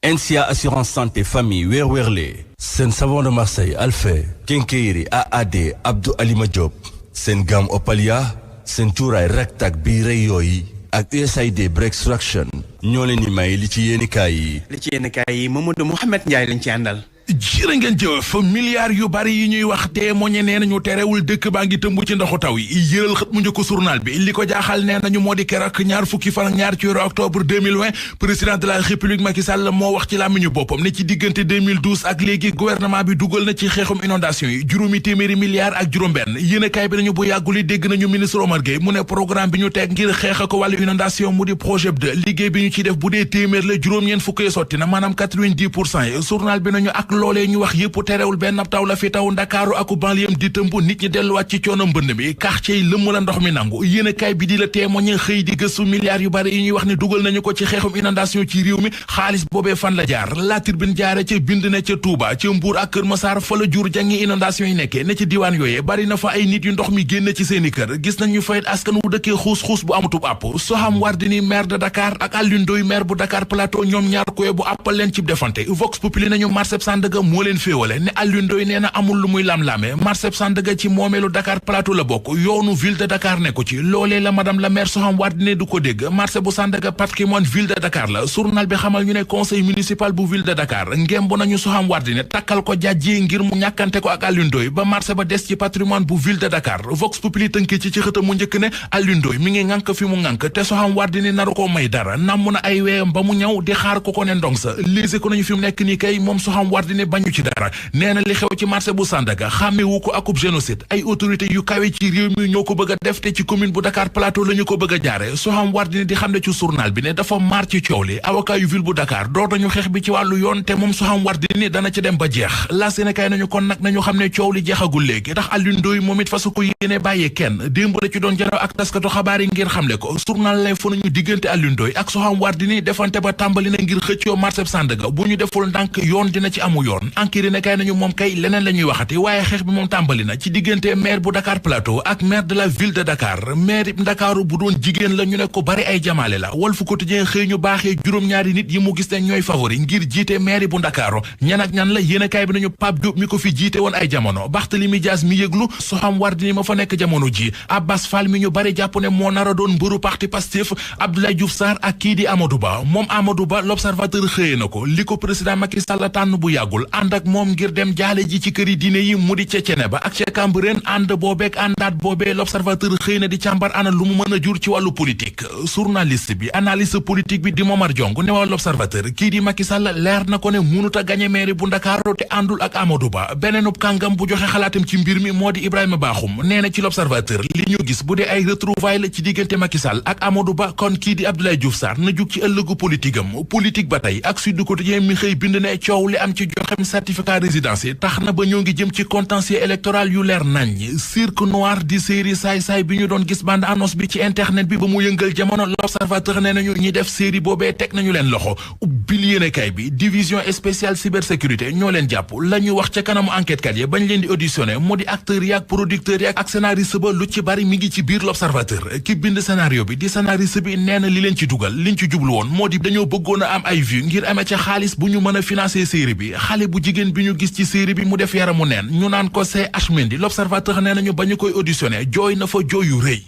NCA assurance santé famille Werwerle seen savon de Marseille Alfé Kenkeyri AAD Abdou Alima Diop seen gamme Opalia seen cuuraay raktak bii rëy yooyu ak USAID Breakthrough ñoo leen di may li ci yéenekaay yi Mamadou Mouhamed Ndiaye lañ ci àndal. jërë ngeen jëf milliards yu bari yi ñuy wax témoigné nee nañu terewul dëkk baa ngi tëmb ci ndoxu taw yi yëral xët mu njëkk journal bi li ko jaaxal nee nañu moo di keroog ñaar fukki fan ak ñaar ci weeru octobre 2020 président de la république Macky Sall moo wax ci làmmiñu boppam ne ci diggante 2012 ak léegi gouvernement bi dugal na ci xeexum inondation yi juróomi téeméeri milliards ak juróom benn yéenekaay bi nañu bu yàgguli dégg nañu ministre Omar Gueye mu ne programme bi ñu teg ngir xeex ko wàllu inondation mu di projet de liggéey bi ñu ciy def bu dee téeméer la juróom-ñeent fukk sotti na maanaam 90% yi journal bi nañu ak loolee ñu wax yëpp terewul benn taw la fi taw Ndakaaru ak banlieue di tëmb nit ñi delluwaat ci coono mbënd mi quartier yi lëmm la ndox mi nangu yéenekaay bi di la témoigner xëy di gëstu milliards yu bari yi ñuy wax ne dugal nañu ko ci xeexum inondation ci réew mi xaalis boobee fan la jaar La Tribune jaare ca bind ne ca Touba ca Mbour ak Kër Massar fa la jur jàngi inondation yi nekkee ne ci diwaan yooyee bari na fa ay nit yu ndox mi génn ci seeni kër gis nañu fayit askan wu dëkkee xuus-xuus bu amutub àpp Soham Wardini maire de Dakar ak Alioune Ndoye maire bu Dakar Plateau ñoom ñaar koy bu àppal leen ci defante Vox Populi nañu marché Sandaga moo leen féewale ne Alioune Ndoye nee na amul lu muy lam-laame marché Sandaga ci moomeelu Dakar Plateau la bokk yoonu ville de Dakar nekku ci loolee la madame la maire Soham Wardini du ko dégg marché bu Sandaga patrimoine ville de Dakar la journal bi xamal ñu ne conseil municipal bu ville de Dakar ngemb nañu Soham Wardini takkal ko jàjji ngir mu ñàkkante ko ak Alioune Ndoye ba marché ba des ci patrimoine bu ville de Dakar Vox Populi tënki ci xëtam mu njëkk ne Alioune Ndoye mi ngi ŋànk fi mu ŋànk te Soham Wardini naru ko may dara namm na ay weeyam ba mu ñëw di xaar ko ne ndong sa lise ko nañu fi mu nekk nii kay moom Soham Wardini bañu ci dara nee na li xew ci marché bu Sandaga xàmmewu ko akub génocide ay autorité yu kawe ci réew mi ñoo ko bëgg a def te ci commune bu Dakar Plateau la ñu ko bëgg a jaare Soham Wardini di xam ne ci journal bi ne dafa maar ci coow li avocat yu ville bu Dakar door nañu xeex bi ci wàllu yoon te moom Soham Wardini dana ci dem ba jeex la Sénégal nañu kon nag nañu xam ne coow li jeexagul léegi ndax Alioune Ndoye moom it fasu ko yéene bàyyee kenn démb la ci doon janoo ak taskatu xabaar yi ngir xamle ko journal lay fa nañu diggante Alioune Ndoye ak Soham Wardini defante ba tàmbali na ngir xëccoo marché Sandaga bu ñu deful ndànk yoon dina ci amu yoon enquête ne kay nañu moom kay leneen la ñuy waxati waaye xeex bi moom tàmbali na ci diggante maire bu Dakar Plateau ak maire de la ville de Dakar maire Ndakaaru bu doon jigéen la ñu ne ko bari ay jamaale la Walf Quotidien xëy ñu baaxee juróom-ñaari nit yi mu gis ne ñooy favori ngir jiite maire bu Ndakaaru ñan ak ñan la yéenekaay bi nañu Pape Diop mi ko fi jiite woon ay jamono Barthélémy Dias mi yëglu Soham Wardini ma fa nekk jamono ji Abbas Fall mi ñu bari jàpp ne moo nar a doon mbëru parti Pastef Abdoulaye Diouf Sarr ak kii di Amadou Ba moom Amadou Ba l'Observateur xëyee na ko li ko président Macky Sall tànn bu yàggul ànd ak moom ngir dem jaale ji ci këri diine yi mu di ca Ceneba ak ca Cambérène ànd boobeek àndaat boobee l'Observateur xëy na di càmbar ana lu mu mën a jur ci wàllu politique journaliste bi analyste politique bi di Momar Diong ne waa l'Observateur kii di Macky Sall leer na ko ne mënut a gañe mairie bu Ndakaaru te àndul ak Amadou Ba beneenub kàngam bu joxe xalaatam ci mbir mi moo di Ibrahima Bakhoum nee na ci l'Observateur li ñu gis bu dee ay retrouvailles la ci diggante Macky Sall ak Amadou Ba kon kii di Abdoulaye Diouf Sarr na jug ci ëllëgu politique am politique ba tey ak Sud Quotidien mi xëy bind ne coow li am ci joxem certificat résidence yi tax na ba ñoo ngi jëm ci contentieux électoral yu leer nañ cirque noir di série saay-saay bi ñu doon gis bande annonce bi ci internet bi ba mu yëngal jamono l'Observateur nee nañu ñi def série boobee teg nañu leen loxo ubbil yéenekaay bi division spéciale cybersécurité ñoo leen jàpp la ñu wax ca kanamu enquête kat yi bañ leen di auditionné moo di acteurs yi ak producteurs yi ak scénariste ba lu ci bari mi ngi ci biir l'Observateur ki bind scénario bi di scénariste bi nee na li leen ci dugal liñ ci jublu woon moo di dañoo bëggoon a am ay vues ngir amee ca xaalis bu ñu mën a financer série bi xale bu jigéen bi ñu gis ci série bi mu def yaramu neen ñu naan ko c'est H Mendy l'Observateur nee nañu ba ñu koy auditionné jooy na fa jooy yu rëy